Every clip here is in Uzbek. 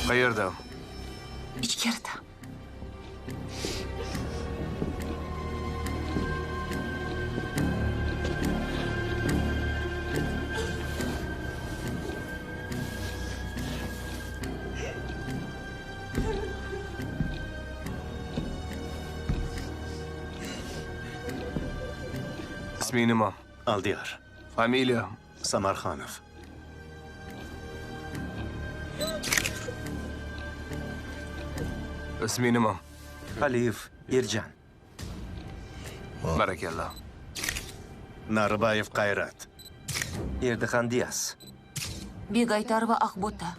Qayerda? Ichkarida. Isming nima? Aldiyar. Familiya? Samarxonov. Isming nima? Aliyev Erjan. Barakalla. Narbayev Qayrat. Erdixan Diyas. Begaytarova Aqbota.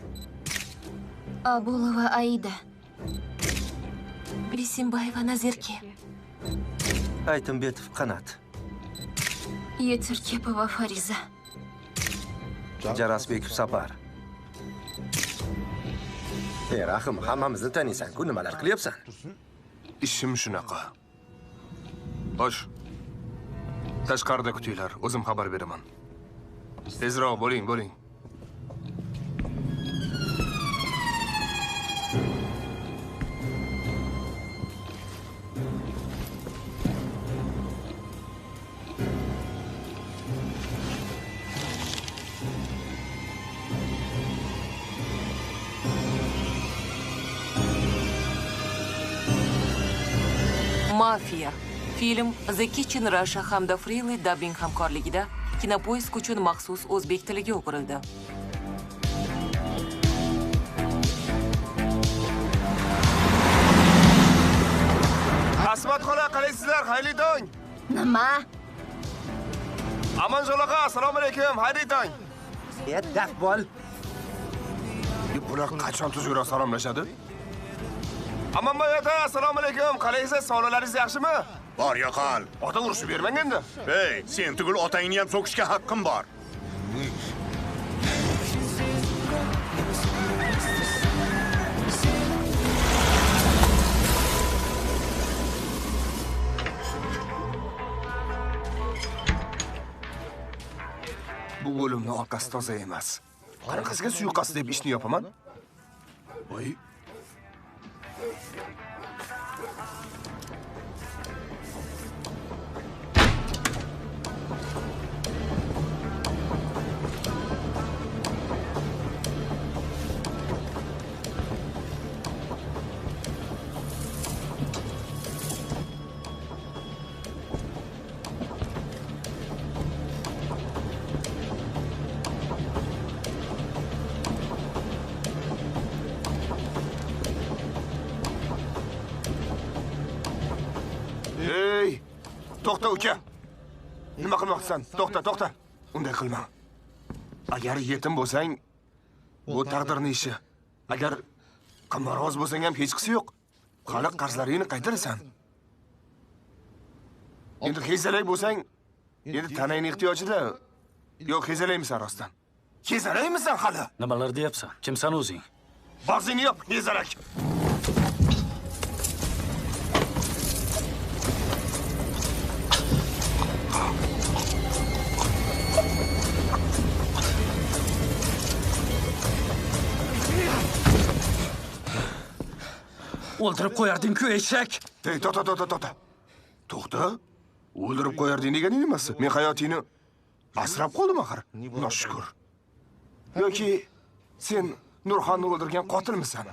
Abulova Aida. Bisimbayeva Nazerke. Aytimbetov Qanat. Yetirkepova Fariza. Jarasbekov Sapar. Ey Rahim, hammamizni taniysan-ku, nimalar qilyapsan? Ishim shunaqa. Xo'sh. Tashqarida kutinglar, o'zim xabar beraman. Tezroq bo'ling, bo'ling. Mafiya. Film The Kitchen Russia hamda Freely Dubbing hamkorligida Kinopoisk uchun maxsus o'zbek tiliga o'girildi. Asmat xola, qalaysizlar? Xayrli tong. Nima? Amanjon aka, assalomu alaykum. Xayrli tong. E, daf bol. Bular qachon tuzukroq salomlashadi? Amanboy ota, assalomu alaykum. Qalaysiz? Sog'liqlaringiz yaxshimi? Bor, yo'qol. Ota urishib bermang endi. Ey, sen tugul otangni ham so'kishga haqqim bor. Bu bo'limning orqasi toza emas. Qanaqasiga suiqasd deb ishni yopaman? Voy. To'xta uka. Nima qilmoqchisan? To'xta, to'xta. Unday qilma. Agar yetim bo'lsang, bu taqdirning ishi. Agar qimorvoz bo'lsang ham hech qisi yo'q. Hali qarzlaringni qaytarasan. Endi hezalak bo'lsang, endi tanangning ehtiyojida. Yo'q, hezalakmisan rostdan? Hezalakmisan hali? Nimalar deyapsan? Kimsan o'zing? Boshingni yop, hezalak. O'ldirib qo'yarding-ku, eshak. Ey, to'xta, to'xta, to'xta. To'xta? O'ldirib qo'yarding deganing nimasi? Men hayotingni asrab qoldim axir. Noshukur. Yoki sen Nurxonni o'ldirgan qotilmisan?